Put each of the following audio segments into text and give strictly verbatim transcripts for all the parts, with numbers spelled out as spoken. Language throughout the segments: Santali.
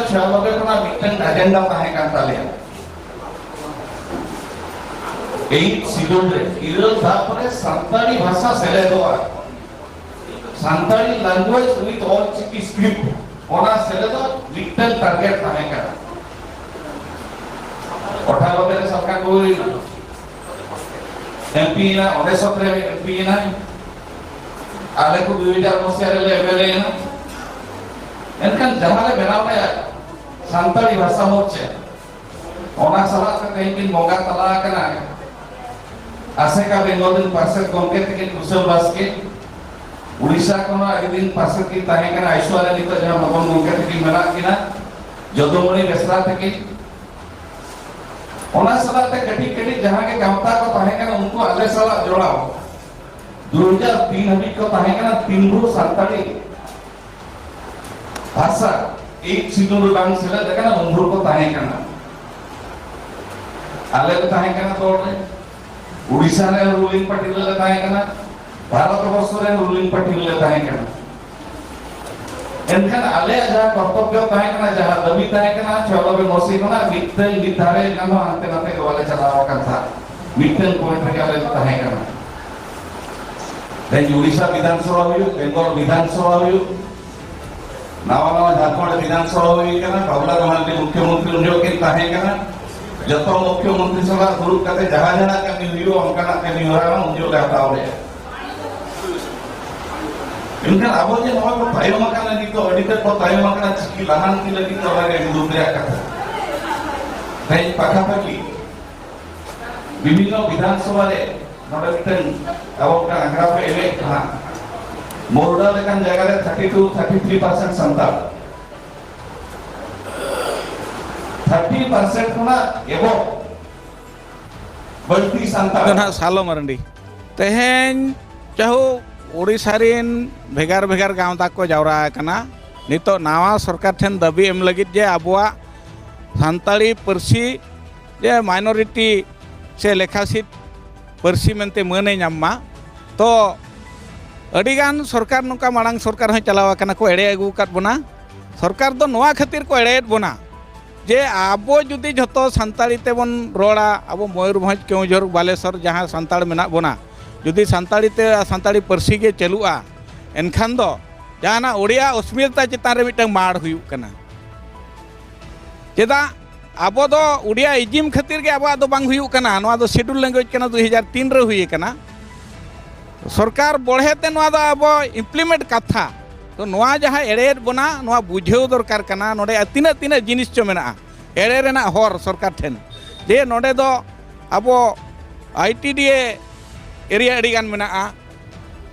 ᱪᱷᱚᱭᱟᱱᱚᱵᱵᱳᱭ ᱠᱷᱚᱱᱟᱜ ᱢᱤᱫᱴᱟᱝ ᱮᱡᱮᱱᱰᱟ ᱛᱟᱦᱮᱸ ᱠᱟᱱ ᱛᱟᱞᱮᱭᱟ᱾ ᱮᱭᱤᱴ ᱥᱤᱰᱩᱞ ᱨᱮ ᱤᱨᱟᱹᱞ ᱫᱷᱟᱯ ᱨᱮ ᱥᱟᱱᱛᱟᱲᱤ ᱵᱷᱟᱥᱟ ᱥᱮᱞᱮᱫᱚᱜᱼᱟ, Santali language with all Chiki script, ᱚᱱᱟ ᱥᱮᱞᱮᱫᱚᱜ ᱢᱤᱫᱴᱟᱝ ᱴᱟᱨᱜᱮᱴ ᱛᱟᱦᱮᱸ ᱠᱟᱱᱟ᱾ ᱚᱴᱷᱟᱨᱚ ᱨᱮ ᱥᱚᱨᱠᱟᱨ ᱠᱚ ᱦᱩᱭᱱᱟ, ᱮᱢᱯᱤ ᱮᱱᱟ, ᱚᱸᱰᱮ ᱥᱚᱛᱨᱮ ᱮᱢᱯᱤ ᱮᱱᱟ, ᱟᱞᱮ ᱠᱚ ᱫᱩ ᱦᱟᱡᱟᱨ ᱢᱚᱥᱤᱦᱟ ᱨᱮᱞᱮ ᱮᱢᱮᱞᱮ ᱮᱱᱟ᱾ ᱮᱱᱠᱷᱟᱱ ᱡᱟᱦᱟᱸ ᱞᱮ ᱵᱮᱱᱟᱣ ᱞᱮᱫ ᱥᱟᱱᱛᱟᱲᱤ ᱵᱷᱟᱥᱟ ᱢᱳᱨᱪᱟ, ᱚᱱᱟ ᱥᱟᱞᱟᱜ ᱛᱮ ᱛᱮᱦᱮᱧ ᱠᱤᱱ ᱵᱚᱸᱜᱟ ᱛᱟᱞᱟ ᱟᱠᱟᱱᱟ ᱟᱥᱮᱠᱟ ᱵᱮᱝᱜᱚᱞ ᱨᱮᱱ ᱯᱟᱨᱥᱮᱛ ᱜᱚᱢᱠᱮ ᱛᱟᱹᱠᱤᱱ ᱠᱩᱥᱚᱞ ᱵᱟᱥᱠᱮ, ᱩᱲᱤᱥᱥᱟ ᱠᱷᱚᱱ ᱟᱹᱰᱤ ᱫᱤᱱ ᱯᱟᱨᱥᱮᱛ ᱠᱤᱱ ᱛᱟᱦᱮᱸ ᱠᱟᱱᱟ ᱟᱭᱥᱣᱟᱨᱭᱟ, ᱱᱤᱛᱚᱜ ᱡᱟᱦᱟᱸ ᱵᱷᱚᱵᱚᱱ ᱜᱚᱢᱠᱮ ᱛᱟᱹᱠᱤᱱ ᱢᱮᱱᱟᱜ ᱠᱤᱱᱟ, ᱡᱚᱫᱩᱢᱚᱬᱤ ᱵᱮᱥᱨᱟ ᱛᱟᱹᱠᱤᱱ᱾ ᱚᱱᱟ ᱥᱟᱞᱟᱜ ᱛᱮ ᱠᱟᱹᱴᱤᱡ ᱠᱟᱹᱴᱤᱡ ᱡᱟᱦᱟᱸ ᱜᱮ ᱜᱟᱶᱛᱟ ᱠᱚ ᱛᱟᱦᱮᱸ ᱠᱟᱱᱟ, ᱩᱱᱠᱩ ᱟᱞᱮ ᱥᱟᱞᱟᱜ ᱡᱚᱲᱟᱣ ᱫᱩ ᱦᱟᱡᱟᱨ ᱛᱤᱱ ᱦᱟᱹᱵᱤᱡ ᱠᱚ ᱛᱟᱦᱮᱸ ᱠᱟᱱᱟ᱾ ᱛᱤᱱ ᱵᱷᱳᱨ ᱥᱟᱱᱛᱟᱲᱤ ᱵᱷᱟᱥᱟ ᱮᱭᱤᱴ ᱥᱤᱰᱩᱞ ᱨᱮ ᱵᱟᱝ ᱥᱮᱞᱮᱫ ᱟᱠᱟᱱᱟ, ᱩᱱ ᱵᱷᱳᱨ ᱠᱚ ᱛᱟᱦᱮᱸ ᱠᱟᱱᱟ᱾ ᱟᱞᱮ ᱞᱮ ᱛᱟᱦᱮᱸ ᱠᱟᱱᱟ ᱫᱚᱞ ᱨᱮ, ᱩᱲᱤᱥᱥᱟ ᱨᱮ ᱨᱩᱞᱤᱝ ᱯᱟᱨᱴᱤ ᱨᱮᱞᱮ ᱛᱟᱦᱮᱸ ᱠᱟᱱᱟ, ᱵᱷᱟᱨᱚᱛ ᱵᱚᱨᱥᱚ ᱨᱮ ᱨᱩᱞᱤᱝ ᱯᱟᱨᱴᱤ ᱨᱮᱞᱮ ᱛᱟᱦᱮᱸ ᱠᱟᱱᱟ᱾ ᱮᱱᱠᱷᱟᱱ ᱟᱞᱮᱭᱟᱜ ᱡᱟᱦᱟᱸ ᱠᱚᱨᱛᱚᱵᱽᱵᱚ ᱛᱟᱦᱮᱸ ᱠᱟᱱᱟ, ᱡᱟᱦᱟᱸ ᱫᱟᱹᱵᱤ ᱛᱟᱦᱮᱸ ᱠᱟᱱᱟ, ᱪᱷᱚᱭᱟᱱᱚᱵᱵᱳᱭ ᱢᱚᱥᱤ ᱠᱷᱚᱱᱟᱜ ᱢᱤᱫᱴᱟᱝ ᱢᱤᱫ ᱫᱷᱟᱨᱮ ᱜᱟᱱ ᱦᱚᱸ ᱦᱟᱱᱛᱮ ᱱᱟᱛᱮ ᱜᱮ ᱵᱟᱞᱮ ᱪᱟᱞᱟᱣ ᱟᱠᱟᱱ ᱛᱟᱦᱮᱸᱫ, ᱢᱤᱫᱴᱟᱝ ᱯᱚᱭᱮᱱᱴ ᱨᱮᱜᱮ ᱟᱞᱮ ᱞᱮ ᱛᱟᱦᱮᱸ ᱠᱟᱱᱟ᱾ ᱛᱮᱦᱮᱧ ᱩᱲᱤᱥᱥᱟ ᱵᱤᱫᱷᱟᱱ ᱥᱚᱵᱷᱟ ᱦᱩᱭᱩᱜ, ᱵᱮᱝᱜᱚᱞ ᱵᱤᱫᱷᱟᱱ ᱥᱚᱵᱷᱟ ᱦᱩᱭᱩᱜ, ᱱᱟᱣᱟ ᱱᱟᱣᱟ ᱡᱷᱟᱲᱠᱷᱚᱸᱰ ᱵᱤᱫᱷᱟᱱ ᱥᱚᱵᱷᱟ ᱦᱩᱭ ᱠᱟᱱᱟ, ᱵᱟᱵᱩᱞᱟᱞ ᱢᱟᱨᱰᱤ ᱢᱩᱠᱷᱭᱚᱢᱚᱱᱛᱨᱤ ᱩᱱ ᱡᱚᱦᱚᱜ ᱠᱤᱱ ᱛᱟᱦᱮᱸ ᱠᱟᱱᱟ᱾ ᱡᱚᱛᱚ ᱢᱩᱠᱷᱭᱚᱢᱚᱱᱛᱨᱤ ᱥᱟᱞᱟᱜ ᱫᱩᱲᱩᱵ ᱠᱟᱛᱮ ᱡᱟᱦᱟᱸ ᱡᱟᱦᱟᱸ ᱠᱟᱹᱢᱤ ᱦᱩᱭᱩᱜᱼᱟ, ᱚᱱᱠᱟᱱᱟᱜ ᱠᱟᱹᱢᱤ ᱦᱚᱨᱟ ᱦᱚᱸ ᱩᱱ ᱡᱚᱦᱚᱜ ᱞᱮ ᱦᱟᱛᱟᱣ ᱞᱮᱫᱼᱟ᱾ ᱢᱮᱱᱠᱷᱟᱱ ᱟᱵᱚ ᱡᱮ ᱱᱚᱣᱟ ᱠᱚ ᱛᱟᱭᱚᱢ ᱟᱠᱟᱱᱟ, ᱱᱤᱛᱚᱜ ᱟᱹᱰᱤ ᱛᱮᱫ ᱠᱚ ᱛᱟᱭᱚᱢ ᱟᱠᱟᱱᱟ, ᱪᱤᱠᱤ ᱞᱟᱦᱟᱱᱛᱤ ᱞᱟᱹᱜᱤᱫ ᱛᱮ ᱚᱱᱟ ᱜᱮ ᱟᱹᱰᱤ ᱫᱩᱠ ᱨᱮᱭᱟᱜ ᱠᱟᱛᱷᱟ᱾ ᱛᱮᱦᱮᱧ ᱯᱟᱠᱷᱟᱯᱟᱠᱷᱤ ᱵᱤᱵᱷᱤᱱᱱᱚ ᱵᱤᱫᱷᱟᱱ ᱥᱚᱵᱷᱟ ᱨᱮ ᱱᱚᱰᱮ ᱢᱤᱫᱴᱟᱝ ᱟᱵᱚ ᱢᱤᱫᱴᱟᱝ ᱟᱠᱷᱲᱟ ᱯᱮ ᱮᱱᱮᱡ ᱠᱟᱱᱟ᱾ ᱢᱳᱨᱰᱟ ᱞᱮᱠᱟᱱ ᱡᱟᱭᱜᱟ ᱨᱮ thirty two, thirty three percent Santal, thirty percent ᱠᱷᱚᱱᱟᱜ ᱮᱵᱚᱵ ᱵᱟᱹᱲᱛᱤ ᱥᱟᱱᱛᱟᱲ᱾ ᱫᱚ ᱱᱟᱦᱟᱜ ᱥᱟᱞᱚ ᱢᱟᱨᱟᱱᱰᱤ᱾ ᱛᱮᱦᱮᱧ ᱡᱟᱦᱳᱠ, ᱳᱰᱤᱥᱟ ᱨᱮᱱ ᱵᱷᱮᱜᱟᱨ ᱵᱷᱮᱜᱟᱨ ᱜᱟᱶᱛᱟ ᱠᱚ ᱡᱟᱣᱨᱟ ᱟᱠᱟᱱᱟ᱾ ᱱᱤᱛᱚᱜ ᱱᱟᱣᱟ ᱥᱚᱨᱠᱟᱨ ᱴᱷᱮᱱ ᱫᱟᱹᱵᱤ ᱮᱢ ᱞᱟᱹᱜᱤᱫ ᱡᱮ ᱟᱵᱚᱣᱟᱜ ᱥᱟᱱᱛᱟᱲᱤ ᱯᱟᱹᱨᱥᱤ ᱡᱮ ᱢᱟᱭᱱᱚᱨᱤᱴᱤ ᱥᱮ ᱞᱮᱠᱷᱟ ᱥᱤᱫ ᱯᱟᱹᱨᱥᱤ ᱢᱮᱱᱛᱮ ᱢᱟᱹᱱᱮ ᱧᱟᱢ ᱢᱟ᱾ ᱛᱚ ᱟᱹᱰᱤᱜᱟᱱ ᱥᱚᱨᱠᱟᱨ, ᱱᱚᱝᱠᱟ ᱢᱟᱲᱟᱝ ᱥᱚᱨᱠᱟᱨ ᱦᱚᱸ ᱪᱟᱞᱟᱣ ᱟᱠᱟᱱᱟ ᱠᱚ, ᱮᱲᱮ ᱟᱹᱜᱩ ᱟᱠᱟᱫ ᱵᱚᱱᱟ᱾ ᱥᱚᱨᱠᱟᱨ ᱫᱚ ᱱᱚᱣᱟ ᱠᱷᱟᱹᱛᱤᱨ ᱠᱚ ᱮᱲᱮᱭᱮᱫ ᱵᱚᱱᱟ ᱡᱮ ᱟᱵᱚ ᱡᱩᱫᱤ ᱡᱷᱚᱛᱚ ᱥᱟᱱᱛᱟᱲᱤ ᱛᱮᱵᱚᱱ ᱨᱚᱲᱟ, ᱟᱵᱚ ᱢᱚᱭᱩᱨᱵᱷᱚᱸᱡᱽ, ᱠᱮᱣᱚᱱᱡᱷᱚᱨ, ᱵᱟᱞᱮᱥᱚᱨ ᱡᱟᱦᱟᱸ ᱥᱟᱱᱛᱟᱲ ᱢᱮᱱᱟᱜ ᱵᱚᱱᱟ, ᱡᱩᱫᱤ ᱥᱟᱱᱛᱟᱲᱤ ᱛᱮ, ᱥᱟᱱᱛᱟᱲᱤ ᱯᱟᱹᱨᱥᱤ ᱜᱮ ᱪᱟᱹᱞᱩᱜᱼᱟ, ᱮᱱᱠᱷᱟᱱ ᱫᱚ ᱡᱟᱦᱟᱱᱟᱜ ᱳᱰᱤᱭᱟ ᱚᱥᱢᱤᱛᱟ ᱪᱮᱛᱟᱱ ᱨᱮ ᱢᱤᱫᱴᱟᱝ ᱢᱟᱲ ᱦᱩᱭᱩᱜ ᱠᱟᱱᱟ᱾ ᱪᱮᱫᱟᱜ? ᱟᱵᱚ ᱫᱚ ᱳᱰᱤᱭᱟ ᱤᱡᱤᱢ ᱠᱷᱟᱹᱛᱤᱨ ᱜᱮ ᱟᱵᱚᱣᱟᱜ ᱫᱚ ᱵᱟᱝ ᱦᱩᱭᱩᱜ ᱠᱟᱱᱟ᱾ ᱱᱚᱣᱟ ᱫᱚ ᱥᱤᱰᱩᱞ ᱞᱮᱝᱜᱩᱭᱮᱡᱽ ᱠᱟᱱᱟ, ᱫᱩ ᱦᱟᱡᱟᱨ ᱛᱤᱱ ᱨᱮ ᱦᱩᱭ ᱟᱠᱟᱱᱟ᱾ ᱥᱚᱨᱠᱟᱨ ᱵᱚᱲᱦᱮ ᱛᱮ ᱱᱚᱣᱟ ᱫᱚ ᱟᱵᱚ ᱤᱢᱯᱞᱤᱢᱮᱱᱴ ᱠᱟᱛᱷᱟ᱾ ᱛᱚ ᱱᱚᱣᱟ ᱡᱟᱦᱟᱸ ᱮᱲᱮᱭᱮᱫ ᱵᱚᱱᱟ, ᱱᱚᱣᱟ ᱵᱩᱡᱷᱟᱹᱣ ᱫᱚᱨᱠᱟᱨ ᱠᱟᱱᱟ᱾ ᱱᱚᱰᱮ ᱛᱤᱱᱟᱹᱜ ᱛᱤᱱᱟᱹᱜ ᱡᱤᱱᱤᱥ ᱪᱚ ᱢᱮᱱᱟᱜᱼᱟ ᱮᱲᱮ ᱨᱮᱱᱟᱜ ᱦᱚᱨ ᱥᱚᱨᱠᱟᱨ ᱴᱷᱮᱱ, ᱡᱮ ᱱᱚᱰᱮ ᱫᱚ ᱟᱵᱚ I T D A area ᱟᱹᱰᱤ ᱜᱟᱱ ᱢᱮᱱᱟᱜᱼᱟ,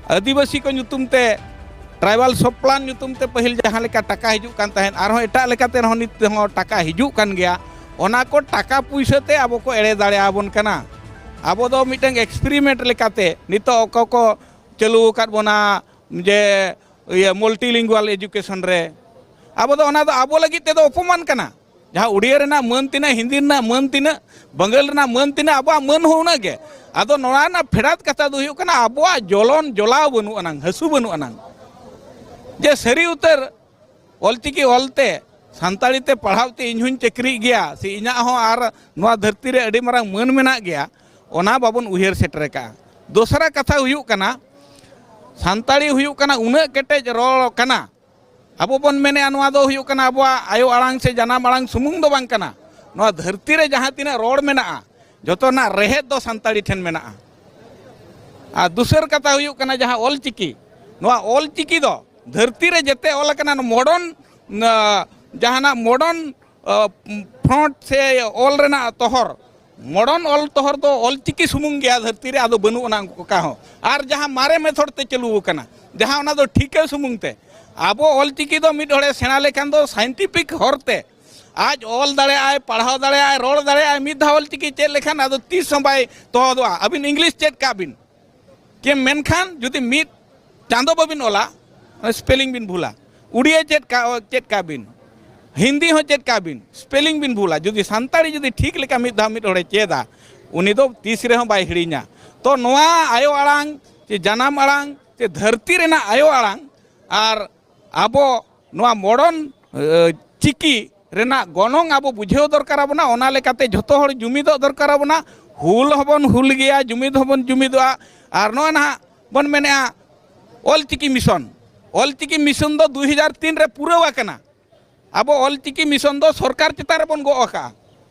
ᱟᱹᱫᱤᱵᱟᱹᱥᱤ ᱠᱚ ᱧᱩᱛᱩᱢ ᱛᱮ, ᱴᱨᱟᱭᱵᱟᱞ ᱥᱚᱵ ᱯᱞᱟᱱ ᱧᱩᱛᱩᱢ ᱛᱮ ᱯᱟᱹᱦᱤᱞ ᱡᱟᱦᱟᱸ ᱞᱮᱠᱟ ᱴᱟᱠᱟ ᱦᱤᱡᱩᱜ ᱠᱟᱱ ᱛᱟᱦᱮᱸᱫ, ᱟᱨᱦᱚᱸ ᱮᱴᱟᱜ ᱞᱮᱠᱟᱛᱮ ᱨᱮᱦᱚᱸ ᱱᱤᱛ ᱦᱚᱸ ᱴᱟᱠᱟ ᱦᱤᱡᱩᱜ ᱠᱟᱱ ᱜᱮᱭᱟ᱾ ᱚᱱᱟ ᱠᱚ ᱴᱟᱠᱟ ᱯᱩᱭᱥᱟᱹ ᱛᱮ ᱟᱵᱚ ᱠᱚ ᱮᱲᱮ ᱫᱟᱲᱮᱭᱟᱵᱚᱱ ᱠᱟᱱᱟ᱾ ᱟᱵᱚ ᱫᱚ ᱢᱤᱫᱴᱟᱝ ᱮᱠᱥᱯᱮᱨᱤᱢᱮᱱᱴ ᱞᱮᱠᱟᱛᱮ ᱱᱤᱛᱚᱜ ᱚᱠᱟ ᱠᱚ ᱪᱟᱹᱞᱩ ᱟᱠᱟᱫ ᱵᱚᱱᱟ ᱡᱮ ᱤᱭᱟᱹ ᱢᱟᱞᱴᱤᱞᱤᱝᱜᱩᱣᱟᱞ ᱮᱡᱩᱠᱮᱥᱚᱱ ᱨᱮ, ᱟᱵᱚ ᱫᱚ ᱚᱱᱟ ᱫᱚ ᱟᱵᱚ ᱞᱟᱹᱜᱤᱫ ᱛᱮᱫᱚ ᱚᱯᱚᱢᱟᱱ ᱠᱟᱱᱟ᱾ ᱡᱟᱦᱟᱸ ᱩᱲᱤᱭᱟ ᱨᱮᱱᱟᱜ ᱢᱟᱹᱱ ᱛᱤᱱᱟᱹᱜ, ᱦᱤᱱᱫᱤ ᱨᱮᱱᱟᱜ ᱢᱟᱹᱱ ᱛᱤᱱᱟᱹᱜ, ᱵᱟᱝᱜᱟᱞ ᱨᱮᱱᱟᱜ ᱢᱟᱹᱱ ᱛᱤᱱᱟᱹᱜ, ᱟᱵᱚᱣᱟᱜ ᱢᱟᱹᱱ ᱦᱚᱸ ᱩᱱᱟᱹᱜ ᱜᱮ᱾ ᱟᱫᱚ ᱱᱚᱣᱟ ᱨᱮᱱᱟᱜ ᱯᱷᱮᱰᱟᱛ ᱠᱟᱛᱷᱟ ᱫᱚ ᱦᱩᱭᱩᱜ ᱠᱟᱱᱟ ᱟᱵᱚᱣᱟᱜ ᱡᱚᱞᱚᱱ ᱡᱚᱞᱟᱣ ᱵᱟᱹᱱᱩᱜ ᱟᱱᱟᱝ, ᱦᱟᱹᱥᱩ ᱵᱟᱹᱱᱩᱜ ᱟᱱᱟᱝ᱾ ᱡᱮ ᱥᱟᱹᱨᱤ ᱩᱛᱟᱹᱨ ᱚᱞᱪᱤᱠᱤ ᱚᱞᱛᱮ, ᱥᱟᱱᱛᱟᱲᱤ ᱛᱮ ᱯᱟᱲᱦᱟᱣ ᱛᱮ ᱤᱧ ᱦᱚᱸᱧ ᱪᱟᱹᱠᱨᱤᱜ ᱜᱮᱭᱟ, ᱥᱮ ᱤᱧᱟᱹᱜ ᱦᱚᱸ ᱟᱨ ᱱᱚᱣᱟ ᱫᱷᱟᱹᱨᱛᱤ ᱨᱮ ᱟᱹᱰᱤ ᱢᱟᱨᱟᱝ ᱢᱟᱹᱱ ᱢᱮᱱᱟᱜ ᱜᱮᱭᱟ, ᱚᱱᱟ ᱵᱟᱵᱚᱱ ᱩᱭᱦᱟᱹᱨ ᱥᱮᱴᱮᱨ ᱟᱠᱟᱫᱼᱟ᱾ ᱫᱚᱥᱨᱟ ᱠᱟᱛᱷᱟ ᱦᱩᱭᱩᱜ ᱠᱟᱱᱟ, ᱥᱟᱱᱛᱟᱲᱤ ᱦᱩᱭᱩᱜ ᱠᱟᱱᱟ ᱩᱱᱟᱹᱜ ᱠᱮᱴᱮᱡ ᱨᱚᱲ ᱠᱟᱱᱟ, ᱟᱵᱚ ᱵᱚᱱ ᱢᱮᱱᱮᱫᱼᱟ ᱱᱚᱣᱟ ᱫᱚ ᱦᱩᱭᱩᱜ ᱠᱟᱱᱟ ᱟᱵᱚᱣᱟᱜ ᱟᱭᱳ ᱟᱲᱟᱝ ᱥᱮ ᱡᱟᱱᱟᱢ ᱟᱲᱟᱝ ᱥᱩᱢᱩᱝ ᱫᱚ ᱵᱟᱝ ᱠᱟᱱᱟ᱾ ᱱᱚᱣᱟ ᱫᱷᱟᱹᱨᱛᱤ ᱨᱮ ᱡᱟᱦᱟᱸ ᱛᱤᱱᱟᱹᱜ ᱨᱚᱲ ᱢᱮᱱᱟᱜᱼᱟ, ᱡᱚᱛᱚ ᱨᱮᱱᱟᱜ ᱨᱮᱦᱮᱫ ᱫᱚ ᱥᱟᱱᱛᱟᱲᱤ ᱴᱷᱮᱱ ᱢᱮᱱᱟᱜᱼᱟ᱾ ᱟᱨ ᱫᱚᱥᱟᱨ ᱠᱟᱛᱷᱟ ᱦᱩᱭᱩᱜ ᱠᱟᱱᱟ ᱡᱟᱦᱟᱸ ᱚᱞ ᱪᱤᱠᱤ, ᱱᱚᱣᱟ ᱚᱞ ᱪᱤᱠᱤ ᱫᱚ ᱫᱷᱟᱹᱨᱛᱤ ᱨᱮ ᱡᱮᱛᱮ ᱚᱞ ᱟᱠᱟᱱᱟ, ᱢᱚᱰᱚᱨᱱ, ᱡᱟᱦᱟᱱᱟᱜ ᱢᱚᱰᱚᱨᱱ ᱯᱷᱨᱚᱱᱴ ᱥᱮ ᱚᱞ ᱨᱮᱱᱟᱜ ᱛᱚᱦᱚᱨ, ᱢᱚᱰᱚᱨᱱ ᱚᱞ ᱛᱚᱦᱚᱨ ᱫᱚ ᱚᱞ ᱪᱤᱠᱤ ᱥᱩᱢᱩᱝ ᱜᱮᱭᱟ, ᱫᱷᱟᱹᱨᱛᱤ ᱨᱮ ᱟᱫᱚ ᱵᱟᱹᱱᱩᱜ ᱟᱱᱟ ᱚᱠᱟ ᱦᱚᱸ᱾ ᱟᱨ ᱡᱟᱦᱟᱸ ᱢᱟᱨᱮ ᱢᱮᱛᱷᱚᱰ ᱛᱮ ᱪᱟᱹᱞᱩ ᱟᱠᱟᱱᱟ, ᱡᱟᱦᱟᱸ ᱚᱱᱟ ᱫᱚ ᱴᱷᱤᱠᱟᱹ ᱥᱩᱢᱩᱝ ᱛᱮ, ᱟᱵᱚ ᱚᱞ ᱪᱤᱠᱤ ᱫᱚ ᱢᱤᱫ ᱦᱚᱲᱮ ᱥᱮᱬᱟ ᱞᱮᱠᱷᱟᱱ ᱫᱚ ᱥᱟᱭᱮᱱᱴᱤᱯᱷᱤᱠ ᱦᱚᱨ ᱛᱮ ᱟᱡ ᱚᱞ ᱫᱟᱲᱮᱭᱟᱜᱼᱟᱭ, ᱯᱟᱲᱦᱟᱣ ᱫᱟᱲᱮᱭᱟᱜᱼᱟᱭ, ᱨᱚᱲ ᱫᱟᱲᱮᱭᱟᱜᱼᱟᱭ᱾ ᱢᱤᱫ ᱫᱷᱟᱣ ᱚᱞ ᱪᱤᱠᱤ ᱪᱮᱫ ᱞᱮᱠᱷᱟᱱ ᱟᱫᱚ ᱛᱤᱥ ᱦᱚᱸ ᱵᱟᱭ ᱛᱚᱦᱚᱫᱚᱜᱼᱟ᱾ ᱟᱹᱵᱤᱱ ᱤᱝᱞᱤᱥ ᱪᱮᱫ ᱠᱟᱜ ᱵᱤᱱ, ᱠᱤ ᱢᱮᱱᱠᱷᱟᱱ ᱡᱩᱫᱤ ᱢᱤᱫ ᱪᱟᱸᱫᱚ ᱵᱟᱵᱤᱱ ᱚᱞᱟ, ᱥᱯᱮᱞᱤᱝ ᱵᱤᱱ ᱵᱷᱩᱞᱟ᱾ ᱩᱲᱤᱭᱟ ᱪᱮᱫ ᱠᱟ, ᱪᱮᱫ ᱠᱟᱜ ᱵᱤᱱ, ᱦᱤᱱᱫᱤ ᱦᱚᱸ ᱪᱮᱫ ᱠᱟᱜ ᱵᱤᱱ, ᱥᱯᱮᱞᱤᱝ ᱵᱤᱱ ᱵᱷᱩᱞᱟ᱾ ᱡᱩᱫᱤ ᱥᱟᱱᱛᱟᱲᱤ ᱡᱩᱫᱤ ᱴᱷᱤᱠ ᱞᱮᱠᱟ ᱢᱤᱫ ᱫᱷᱟᱣ ᱢᱤᱫ ᱦᱚᱲᱮ ᱪᱮᱫᱟ, ᱩᱱᱤ ᱫᱚ ᱛᱤᱥ ᱨᱮᱦᱚᱸ ᱵᱟᱭ ᱦᱤᱲᱤᱧᱟ᱾ ᱛᱚ ᱱᱚᱣᱟ ᱟᱭᱳ ᱟᱲᱟᱝ ᱪᱮ ᱡᱟᱱᱟᱢ ᱟᱲᱟᱝ ᱪᱮ ᱫᱷᱟᱹᱨᱛᱤ ᱨᱮᱱᱟᱜ ᱟᱭᱳ ᱟᱲᱟᱝ ᱟᱨ ᱟᱵᱚ ᱱᱚᱣᱟ ᱢᱚᱰᱚᱨᱱ ᱪᱤᱠᱤ ᱨᱮᱱᱟᱜ ᱜᱚᱱᱚᱝ ᱟᱵᱚ ᱵᱩᱡᱷᱟᱹᱣ ᱫᱚᱨᱠᱟᱨ ᱟᱵᱚᱱᱟ᱾ ᱚᱱᱟ ᱞᱮᱠᱟᱛᱮ ᱡᱷᱚᱛᱚ ᱦᱚᱲ ᱡᱩᱢᱤᱫᱚᱜ ᱫᱚᱨᱠᱟᱨ ᱟᱵᱚᱱᱟ᱾ ᱦᱩᱞ ᱦᱚᱸᱵᱚᱱ ᱦᱩᱞ ᱜᱮᱭᱟ, ᱡᱩᱢᱤᱫ ᱦᱚᱸᱵᱚᱱ ᱡᱩᱢᱤᱫᱚᱜᱼᱟ᱾ ᱟᱨ ᱱᱚᱜᱼᱚᱭ ᱱᱟᱦᱟᱜ ᱵᱚᱱ ᱢᱮᱱᱮᱫᱼᱟ ᱚᱞ ᱪᱤᱠᱤ ᱢᱤᱥᱚᱱ᱾ ᱚᱞ ᱪᱤᱠᱤ ᱢᱤᱥᱚᱱ ᱫᱚ ᱫᱩ ᱦᱟᱡᱟᱨ ᱛᱤᱱ ᱨᱮ ᱯᱩᱨᱟᱹᱣ ᱟᱠᱟᱱᱟ᱾ ᱟᱵᱚ ᱚᱞ ᱪᱤᱠᱤ ᱢᱤᱥᱚᱱ ᱫᱚ ᱥᱚᱨᱠᱟᱨ ᱪᱮᱛᱟᱱ ᱨᱮᱵᱚᱱ ᱜᱚᱜ ᱟᱠᱟᱫᱼᱟ,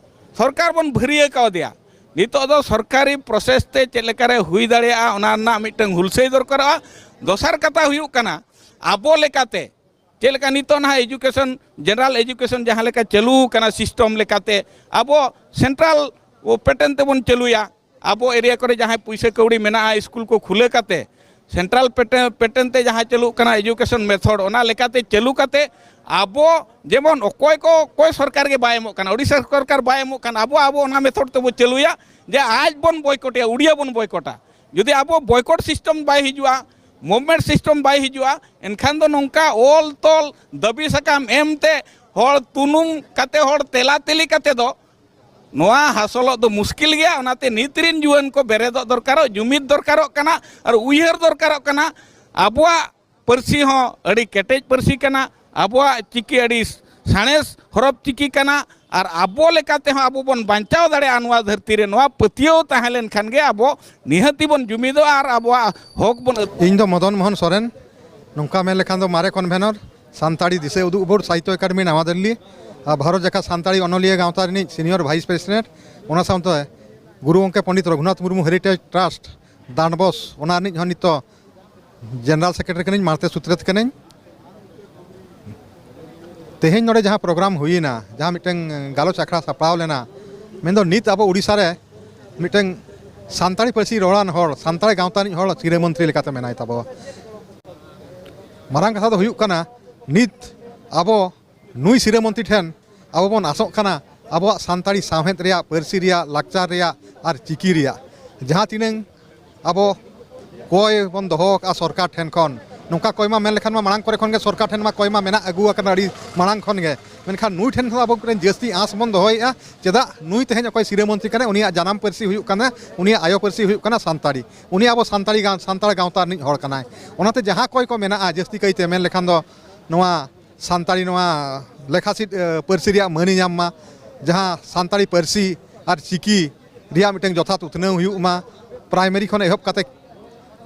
ᱥᱚᱨᱠᱟᱨ ᱵᱚᱱ ᱵᱷᱟᱹᱨᱭᱟᱹ ᱠᱟᱣᱫᱮᱭᱟ᱾ ᱱᱤᱛᱚᱜ ᱫᱚ ᱥᱚᱨᱠᱟᱨᱤ ᱯᱨᱚᱥᱮᱥ ᱛᱮ ᱪᱮᱫ ᱞᱮᱠᱟᱨᱮ ᱦᱩᱭ ᱫᱟᱲᱮᱭᱟᱜᱼᱟ, ᱚᱱᱟ ᱨᱮᱱᱟᱜ ᱢᱤᱫᱴᱟᱝ ᱦᱩᱞᱥᱟᱹᱭ ᱫᱚᱨᱠᱟᱨᱚᱜᱼᱟ᱾ ᱫᱚᱥᱟᱨ ᱠᱟᱛᱷᱟ ᱦᱩᱭᱩᱜ ᱠᱟᱱᱟ, ᱟᱵᱚ ᱞᱮᱠᱟᱛᱮ ᱪᱮᱫ ᱞᱮᱠᱟ ᱱᱤᱛᱚᱜ ᱱᱟᱦᱟᱜ ᱮᱡᱩᱠᱮᱥᱚᱱ, ᱡᱮᱱᱟᱨᱟᱞ ᱮᱡᱩᱠᱮᱥᱚᱱ ᱡᱟᱦᱟᱸ ᱞᱮᱠᱟ ᱪᱟᱹᱞᱩ ᱠᱟᱱᱟ ᱥᱤᱥᱴᱚᱢ ᱞᱮᱠᱟᱛᱮ, ᱟᱵᱚ ᱥᱮᱱᱴᱨᱟᱞ ᱯᱮᱴᱟᱨᱱ ᱛᱮᱵᱚᱱ ᱪᱟᱹᱞᱩᱭᱟ᱾ ᱟᱵᱚ ᱮᱨᱤᱭᱟ ᱠᱚᱨᱮ ᱡᱟᱦᱟᱸᱭ ᱯᱩᱭᱥᱟᱹ ᱠᱟᱹᱣᱰᱤ ᱢᱮᱱᱟᱜᱼᱟ, ᱥᱠᱩᱞ ᱠᱚ ᱠᱷᱩᱞᱟᱹ ᱠᱟᱛᱮ ᱥᱮᱱᱴᱨᱟᱞ ᱯᱮᱴᱟᱨᱱ, ᱯᱮᱴᱟᱨᱱ ᱛᱮ ᱡᱟᱦᱟᱸ ᱪᱟᱹᱞᱩᱜ ᱠᱟᱱᱟ ᱮᱡᱩᱠᱮᱥᱚᱱ ᱢᱮᱛᱷᱚᱰ, ᱚᱱᱟ ᱞᱮᱠᱟᱛᱮ ᱪᱟᱹᱞᱩ ᱠᱟᱛᱮ ᱟᱵᱚ ᱡᱮᱢᱚᱱ ᱚᱠᱚᱭ ᱠᱚ, ᱚᱠᱚᱭ ᱥᱚᱨᱠᱟᱨ ᱜᱮ ᱵᱟᱭ ᱮᱢᱚᱜ ᱠᱟᱱᱟ, ᱳᱰᱤᱥᱟ ᱥᱚᱨᱠᱟᱨ ᱵᱟᱭ ᱮᱢᱚᱜ ᱠᱟᱱ, ᱟᱵᱚ, ᱟᱵᱚ ᱚᱱᱟ ᱢᱮᱛᱷᱚᱰ ᱛᱮᱵᱚ ᱪᱟᱹᱞᱩᱭᱟ ᱡᱮ ᱟᱡ ᱵᱚᱱ ᱵᱚᱭᱠᱚᱴᱮᱭᱟ, ᱩᱲᱤᱭᱟ ᱵᱚᱱ ᱵᱚᱭᱠᱚᱴᱟ᱾ ᱡᱩᱫᱤ ᱟᱵᱚ ᱵᱚᱭᱠᱚᱴ ᱥᱤᱥᱴᱮᱢ ᱵᱟᱭ ᱦᱤᱡᱩᱜᱼᱟ, ᱢᱩᱵᱷᱢᱮᱱᱴ ᱥᱤᱥᱴᱮᱢ ᱵᱟᱭ ᱦᱤᱡᱩᱜᱼᱟ, ᱮᱱᱠᱷᱟᱱ ᱫᱚ ᱱᱚᱝᱠᱟ ᱚᱞ ᱛᱚᱞ ᱫᱟᱹᱵᱤ ᱥᱟᱠᱟᱢ ᱮᱢ ᱛᱮ ᱦᱚᱲ ᱛᱩᱱᱩᱢ ᱠᱟᱛᱮ, ᱦᱚᱲ ᱛᱮᱞᱟ ᱛᱮᱞᱤ ᱠᱟᱛᱮ ᱫᱚ ᱱᱚᱣᱟ ᱦᱟᱥᱚᱞᱚᱜ ᱫᱚ ᱢᱩᱥᱠᱤᱞ ᱜᱮᱭᱟ᱾ ᱚᱱᱟᱛᱮ ᱱᱤᱛ ᱨᱤᱱ ᱡᱩᱣᱟᱹᱱ ᱠᱚ ᱵᱮᱨᱮᱫᱚᱜ ᱫᱚᱨᱠᱟᱨᱚᱜ, ᱡᱩᱢᱤᱫ ᱫᱚᱨᱠᱟᱨᱚᱜ ᱠᱟᱱᱟ ᱟᱨ ᱩᱭᱦᱟᱹᱨ ᱫᱚᱨᱠᱟᱨᱚᱜ ᱠᱟᱱᱟ᱾ ᱟᱵᱚᱣᱟᱜ ᱯᱟᱹᱨᱥᱤ ᱦᱚᱸ ᱟᱹᱰᱤ ᱠᱮᱴᱮᱡ ᱯᱟᱹᱨᱥᱤ ᱠᱟᱱᱟ, ᱟᱵᱚᱣᱟᱜ ᱪᱤᱠᱤ ᱟᱹᱰᱤ ᱥᱟᱬᱮᱥ ᱦᱚᱨᱚᱯ ᱪᱤᱠᱤ ᱠᱟᱱᱟ, ᱟᱨ ᱟᱵᱚ ᱞᱮᱠᱟ ᱛᱮᱦᱚᱸ ᱟᱵᱚ ᱵᱚᱱ ᱵᱟᱧᱪᱟᱣ ᱫᱟᱲᱮᱭᱟᱜᱼᱟ ᱱᱚᱣᱟ ᱫᱷᱟᱹᱨᱛᱤ ᱨᱮ᱾ ᱱᱚᱣᱟ ᱯᱟᱹᱛᱭᱟᱹᱣ ᱛᱟᱦᱮᱸ ᱞᱮᱱᱠᱷᱟᱱ ᱜᱮ ᱟᱵᱚ ᱱᱤᱦᱟᱹᱛᱤ ᱵᱚᱱ ᱡᱩᱢᱤᱫᱚᱜᱼᱟ ᱟᱨ ᱟᱵᱚᱣᱟᱜ ᱦᱚᱠ ᱵᱚᱱ ᱟᱹᱫ- ᱤᱧ ᱫᱚ ᱢᱚᱫᱚᱱ ᱢᱳᱦᱚᱱ ᱥᱚᱨᱮᱱ, ᱱᱚᱝᱠᱟ ᱢᱮᱱ ᱞᱮᱠᱷᱟᱱ ᱫᱚ ᱢᱟᱨᱮ ᱠᱚᱱᱵᱷᱮᱱᱚᱨ, ᱥᱟᱱᱛᱟᱲᱤ ᱫᱤᱥᱟᱹ ᱩᱫᱩᱜ ᱵᱳᱨᱰ, ᱥᱟᱦᱤᱛᱛᱚ ᱮᱠᱟᱰᱮᱢᱤ, ᱱᱟᱣᱟ ᱫᱤᱞᱞᱤ, ᱟᱨ ᱵᱷᱟᱨᱚᱛ ᱡᱟᱠᱟᱛ ᱥᱟᱱᱛᱟᱲᱤ ᱚᱱᱚᱞᱤᱭᱟᱹ ᱜᱟᱶᱛᱟ ᱨᱤᱱᱤᱡ ᱥᱤᱱᱤᱭᱚᱨ ᱵᱷᱟᱭᱤᱥ ᱯᱨᱮᱥᱤᱰᱮᱱᱴ, ᱚᱱᱟ ᱥᱟᱶᱛᱮ ᱜᱩᱨᱩ ᱜᱚᱢᱠᱮ ᱯᱚᱱᱰᱤᱛ ᱨᱚᱜᱷᱩᱱᱟᱛᱷ ᱢᱩᱨᱢᱩ ᱦᱮᱨᱤᱴᱮᱡᱽ ᱴᱨᱟᱥᱴ ᱰᱟᱱᱰᱵᱚᱥ, ᱚᱱᱟ ᱨᱤᱱᱤᱡ ᱦᱚᱸ ᱱᱤᱛᱚᱜ ᱡᱮᱱᱟᱨᱟᱞ ᱥᱮᱠᱨᱮᱴᱟᱨᱤ ᱠᱟᱹᱱᱟᱹᱧ, ᱢᱟᱲᱛᱮ ᱥᱩᱛᱨᱮᱛ ᱠᱟᱹᱱᱟᱹᱧ᱾ ᱛᱮᱦᱮᱧ ᱱᱚᱰᱮ ᱡᱟᱦᱟᱸ ᱯᱨᱳᱜᱨᱟᱢ ᱦᱩᱭᱮᱱᱟ, ᱡᱟᱦᱟᱸ ᱢᱤᱫᱴᱟᱝ ᱜᱟᱞᱚᱪ ᱟᱠᱷᱲᱟ ᱥᱟᱯᱲᱟᱣ ᱞᱮᱱᱟ, ᱢᱮᱱᱫᱚ ᱱᱤᱛ ᱟᱵᱚ ᱩᱰᱤᱥᱟ ᱨᱮ ᱢᱤᱫᱴᱟᱝ ᱥᱟᱱᱛᱟᱲᱤ ᱯᱟᱹᱨᱥᱤ ᱨᱚᱲᱟᱱ ᱦᱚᱲ, ᱥᱟᱱᱛᱟᱲ ᱜᱟᱶᱛᱟ ᱨᱤᱱᱤᱡ ᱦᱚᱲ ᱥᱤᱨᱟᱹ ᱢᱚᱱᱛᱨᱤ ᱞᱮᱠᱟᱛᱮ ᱢᱮᱱᱟᱭ ᱛᱟᱵᱚᱣᱟ᱾ ᱢᱟᱨᱟᱝ ᱠᱟᱛᱷᱟ ᱫᱚ ᱦᱩᱭᱩᱜ ᱠᱟᱱᱟ, ᱱᱤᱛ ᱟᱵᱚ ᱱᱩᱭ ᱥᱤᱨᱟᱹ ᱢᱚᱱᱛᱨᱤ ᱴᱷᱮᱱ ᱟᱵᱚ ᱵᱚᱱ ᱟᱥᱚᱜ ᱠᱟᱱᱟ, ᱟᱵᱚᱣᱟᱜ ᱥᱟᱱᱛᱟᱲᱤ ᱥᱟᱶᱦᱮᱫ ᱨᱮᱭᱟᱜ, ᱯᱟᱹᱨᱥᱤ ᱨᱮᱭᱟᱜ, ᱞᱟᱠᱪᱟᱨ ᱨᱮᱭᱟᱜ ᱟᱨ ᱪᱤᱠᱤ ᱨᱮᱭᱟᱜ ᱡᱟᱦᱟᱸ ᱛᱤᱱᱟᱹᱝ ᱟᱵᱚ ᱠᱚᱭ ᱵᱚᱱ ᱫᱚᱦᱚ ᱟᱠᱟᱫᱼᱟ ᱥᱚᱨᱠᱟᱨ ᱴᱷᱮᱱ ᱠᱷᱚᱱ, ᱱᱚᱝᱠᱟ ᱠᱚᱭ ᱢᱟ ᱢᱮᱱ ᱞᱮᱠᱷᱟᱱ ᱢᱟ ᱢᱟᱲᱟᱝ ᱠᱚᱨᱮ ᱠᱷᱚᱱ ᱜᱮ ᱥᱚᱨᱠᱟᱨ ᱴᱷᱮᱱ ᱢᱟ ᱠᱚᱭ ᱢᱟ ᱢᱮᱱᱟᱜ ᱟᱹᱜᱩ ᱟᱠᱟᱱᱟ ᱟᱹᱰᱤ ᱢᱟᱲᱟᱝ ᱠᱷᱚᱱ ᱜᱮ, ᱢᱮᱱᱠᱷᱟᱱ ᱱᱩᱭ ᱴᱷᱮᱱ ᱠᱷᱚᱱ ᱟᱵᱚ ᱢᱤᱫᱴᱮᱱ ᱡᱟᱹᱥᱛᱤ ᱟᱸᱥ ᱵᱚᱱ ᱫᱚᱦᱚᱭᱮᱫᱼᱟ᱾ ᱪᱮᱫᱟᱜ ᱱᱩᱭ ᱛᱮᱦᱮᱧ ᱚᱠᱚᱭ ᱥᱤᱨᱟᱹ ᱢᱚᱱᱛᱨᱤ ᱠᱟᱱᱟᱭ, ᱩᱱᱤᱭᱟᱜ ᱡᱟᱱᱟᱢ ᱯᱟᱹᱨᱥᱤ ᱦᱩᱭᱩᱜ ᱠᱟᱱᱟ, ᱩᱱᱤᱭᱟᱜ ᱟᱭᱳ ᱯᱟᱹᱨᱥᱤ ᱦᱩᱭᱩᱜ ᱠᱟᱱᱟ ᱥᱟᱱᱛᱟᱲᱤ, ᱩᱱᱤ ᱟᱵᱚ ᱥᱟᱱᱛᱟᱲᱤ ᱜᱟᱶ-, ᱥᱟᱱᱛᱟᱲ ᱜᱟᱶᱛᱟ ᱨᱤᱱᱤᱡ ᱦᱚᱲ ᱠᱟᱱᱟᱭ᱾ ᱚᱱᱟᱛᱮ ᱡᱟᱦᱟᱸ ᱠᱚᱭ ᱠᱚ ᱢᱮᱱᱟᱜᱼᱟ, ᱡᱟᱹᱥᱛᱤ ᱠᱟᱭᱛᱮ ᱢᱮᱱ ᱞᱮᱠᱷᱟᱱ ᱫᱚ ᱱᱚᱣᱟ ᱥᱟᱱᱛᱟᱲᱤ ᱱᱚᱣᱟ ᱞᱮᱠᱷᱟ ᱥᱤᱫ ᱯᱟᱹᱨᱥᱤ ᱨᱮᱭᱟᱜ ᱢᱟᱹᱱ ᱧᱟᱢ ᱢᱟ, ᱡᱟᱦᱟᱸ ᱥᱟᱱᱛᱟᱲᱤ ᱯᱟᱹᱨᱥᱤ ᱟᱨ ᱪᱤᱠᱤ ᱨᱮᱭᱟᱜ ᱢᱤᱫᱴᱟᱝ ᱡᱚᱛᱷᱟᱛ ᱩᱛᱱᱟᱹᱣ ᱦᱩᱭᱩᱜ ᱢᱟ, ᱯᱨᱟᱭᱢᱟᱨᱤ ᱠᱷᱚᱱ ᱮᱦᱚᱵ ᱠᱟᱛᱮ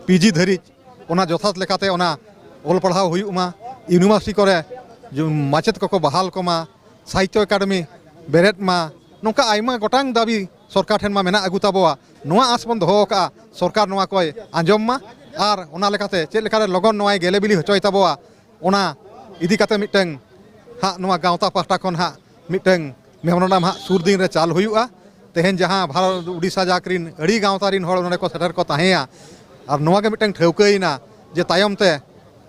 ᱯᱤᱡᱤ ᱫᱷᱟᱹᱨᱤᱡ ᱚᱱᱟ ᱡᱚᱛᱷᱟᱛ ᱞᱮᱠᱟᱛᱮ ᱚᱱᱟ ᱚᱞ ᱯᱟᱲᱦᱟᱣ ᱦᱩᱭᱩᱜ ᱢᱟ, ᱤᱭᱩᱱᱤᱵᱷᱟᱨᱥᱤᱴᱤ ᱠᱚᱨᱮ ᱡᱩ- ᱢᱟᱪᱮᱫ ᱠᱚᱠᱚ ᱵᱟᱦᱟᱞ ᱠᱚᱢᱟ, ᱥᱟᱦᱤᱛᱛᱚ ᱮᱠᱟᱰᱮᱢᱤ ᱵᱮᱨᱮᱫ ᱢᱟ, ᱱᱚᱝᱠᱟ ᱟᱭᱢᱟ ᱜᱚᱴᱟᱝ ᱫᱟᱹᱵᱤ ᱥᱚᱨᱠᱟᱨ ᱴᱷᱮᱱ ᱢᱟ ᱢᱮᱱᱟᱜ ᱟᱹᱜᱩ ᱛᱟᱵᱚᱣᱟ᱾ ᱱᱚᱣᱟ ᱟᱸᱥ ᱵᱚᱱ ᱫᱚᱦᱚ ᱟᱠᱟᱫᱼᱟ, ᱥᱚᱨᱠᱟᱨ ᱱᱚᱣᱟ ᱠᱚᱭ ᱟᱸᱡᱚᱢ ᱢᱟ ᱟᱨ ᱚᱱᱟ ᱞᱮᱠᱟᱛᱮ ᱪᱮᱫ ᱞᱮᱠᱟᱨᱮ ᱞᱚᱜᱚᱱ ᱱᱚᱣᱟᱭ ᱜᱮᱞᱮ ᱵᱤᱞᱤ ᱦᱚᱪᱚᱭ ᱛᱟᱵᱚᱣᱟ, ᱚᱱᱟ ᱤᱫᱤ ᱠᱟᱛᱮ ᱢᱤᱫᱴᱟᱝ ᱦᱟᱸᱜ ᱱᱚᱣᱟ ᱜᱟᱶᱛᱟ ᱯᱟᱦᱴᱟ ᱠᱷᱚᱱ ᱦᱟᱸᱜ ᱢᱤᱫᱴᱟᱝ ᱢᱮᱢᱳᱨᱮᱱᱰᱟᱢ ᱦᱟᱸᱜ ᱥᱩᱨ ᱫᱤᱱ ᱨᱮ ᱪᱟᱞ ᱦᱩᱭᱩᱜᱼᱟ᱾ ᱛᱮᱦᱮᱧ ᱡᱟᱦᱟᱸ ᱵᱷᱟᱨᱚᱛ ᱩᱰᱤᱥᱟ ᱡᱟᱠ ᱨᱤᱱ ᱟᱹᱰᱤ ᱜᱟᱶᱛᱟ ᱨᱤᱱ ᱦᱚᱲ ᱱᱚᱰᱮ ᱠᱚ ᱥᱮᱴᱮᱨ ᱠᱚ ᱛᱟᱦᱮᱸᱭᱟ, ᱟᱨ ᱱᱚᱣᱟ ᱜᱮ ᱢᱤᱫᱴᱟᱝ ᱴᱷᱟᱹᱣᱠᱟᱹᱭᱮᱱᱟ ᱡᱮ ᱛᱟᱭᱚᱢ ᱛᱮ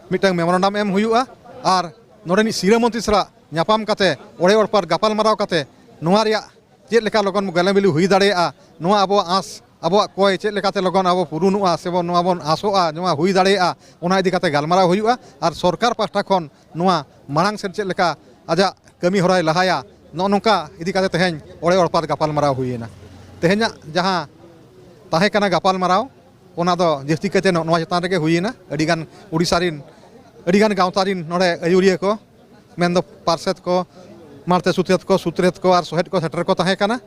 ᱢᱤᱫᱴᱟᱝ ᱢᱮᱢᱳᱨᱮᱱᱰᱟᱢ ᱮᱢ ᱦᱩᱭᱩᱜᱼᱟ ᱟᱨ ᱱᱚᱰᱮᱱᱤᱡ ᱥᱤᱨᱟᱹ ᱢᱚᱱᱛᱨᱤ ᱥᱟᱞᱟᱜ ᱧᱟᱯᱟᱢ ᱠᱟᱛᱮ ᱚᱲᱮ ᱚᱲᱯᱟᱨ ᱜᱟᱯᱟᱞ ᱢᱟᱨᱟᱣ ᱠᱟᱛᱮ ᱱᱚᱣᱟ ᱨᱮᱭᱟᱜ ᱪᱮᱫ ᱞᱮᱠᱟ ᱞᱚᱜᱚᱱ ᱜᱮᱞᱮ ᱵᱤᱞᱤ ᱦᱩᱭ ᱫᱟᱲᱮᱭᱟᱜᱼᱟ, ᱱᱚᱣᱟ ᱟᱵᱚᱣᱟᱜ ᱟᱸᱥ, ᱟᱵᱚᱣᱟᱜ ᱠᱚᱭ ᱪᱮᱫ ᱞᱮᱠᱟᱛᱮ ᱞᱚᱜᱚᱱ ᱟᱵᱚ ᱯᱩᱨᱩᱱᱚᱜᱼᱟ ᱥᱮᱵᱚᱱ ᱱᱚᱣᱟ ᱵᱚᱱ ᱟᱸᱥᱚᱜᱼᱟ, ᱱᱚᱣᱟ ᱦᱩᱭ ᱫᱟᱲᱮᱭᱟᱜᱼᱟ, ᱚᱱᱟ ᱤᱫᱤ ᱠᱟᱛᱮ ᱜᱟᱞᱢᱟᱨᱟᱣ ᱦᱩᱭᱩᱜᱼᱟ᱾ ᱟᱨ ᱥᱚᱨᱠᱟᱨ ᱯᱟᱦᱴᱟ ᱠᱷᱚᱱ ᱱᱚᱣᱟ ᱢᱟᱲᱟᱝ ᱥᱮᱫ ᱪᱮᱫ ᱞᱮᱠᱟ ᱟᱡᱟᱜ ᱠᱟᱹᱢᱤ ᱦᱚᱨᱟᱭ ᱞᱟᱦᱟᱭᱟ, ᱱᱚᱜᱼᱚ ᱱᱚᱝᱠᱟ ᱤᱫᱤ ᱠᱟᱛᱮ ᱛᱮᱦᱮᱧ ᱚᱲᱮ ᱚᱲᱯᱟᱨ ᱜᱟᱯᱟᱞ ᱢᱟᱨᱟᱣ ᱦᱩᱭᱮᱱᱟ᱾ ᱛᱮᱦᱮᱧᱟᱜ ᱡᱟᱦᱟᱸ ᱛᱟᱦᱮᱸ ᱠᱟᱱᱟ ᱜᱟᱯᱟᱞ ᱢᱟᱨᱟᱣ, ᱚᱱᱟ ᱫᱚ ᱡᱟᱹᱥᱛᱤ ᱠᱟᱭᱛᱮ ᱱᱚᱜᱼᱚ ᱱᱚᱣᱟ ᱪᱮᱛᱟᱱ ᱨᱮᱜᱮ ᱦᱩᱭᱮᱱᱟ᱾ ᱟᱹᱰᱤᱜᱟᱱ ᱳᱰᱤᱥᱟ ᱨᱤᱱ, ᱟᱹᱰᱤᱜᱟᱱ ᱜᱟᱶᱛᱟ ᱨᱤᱱ ᱱᱚᱰᱮ ᱟᱹᱭᱩᱨᱤᱭᱟᱹ ᱠᱚ, ᱢᱮᱱᱫᱚ ᱯᱟᱨᱥᱮᱛ ᱠᱚ, ᱢᱟᱲᱛᱮ ᱥᱩᱛᱨᱮᱛ ᱠᱚ, ᱥᱩᱛᱨᱮᱛ ᱠᱚ ᱟᱨ ᱥᱚᱦᱮᱫ ᱠᱚ ᱥᱮᱴᱮᱨ ᱠᱚ ᱛᱟᱦᱮᱸ ᱠᱟᱱᱟ᱾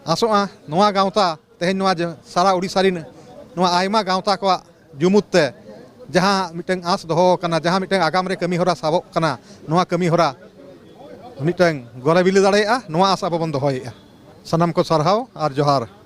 ᱟᱥᱚᱜᱼᱟ ᱱᱚᱣᱟ ᱜᱟᱶᱛᱟ ᱛᱮᱦᱮᱧ ᱱᱚᱣᱟ ᱡᱮ ᱥᱟᱨᱟ ᱳᱰᱤᱥᱟ ᱨᱤᱱ ᱱᱚᱣᱟ ᱟᱭᱢᱟ ᱜᱟᱶᱛᱟ ᱠᱚᱣᱟᱜ ᱡᱩᱢᱩᱫ ᱛᱮ ᱡᱟᱦᱟᱸ ᱢᱤᱫᱴᱟᱝ ᱟᱸᱥ ᱫᱚᱦᱚ ᱟᱠᱟᱱᱟ, ᱡᱟᱦᱟᱸ ᱢᱤᱫᱴᱟᱝ ᱟᱜᱟᱢ ᱨᱮ ᱠᱟᱹᱢᱤ ᱦᱚᱨᱟ ᱥᱟᱵᱚᱜ ᱠᱟᱱᱟ, ᱱᱚᱣᱟ ᱠᱟᱹᱢᱤ ᱦᱚᱨᱟ ᱢᱤᱫᱴᱟᱝ ᱜᱚᱞᱮ ᱵᱤᱞᱤ ᱫᱟᱲᱮᱭᱟᱜᱼᱟ, ᱱᱚᱣᱟ ᱟᱸᱥ ᱟᱵᱚ ᱵᱚᱱ ᱫᱚᱦᱚᱭᱮᱫᱼᱟ᱾ ᱥᱟᱱᱟᱢ ᱠᱚ ᱥᱟᱨᱦᱟᱣ ᱟᱨ ᱡᱚᱦᱟᱨ᱾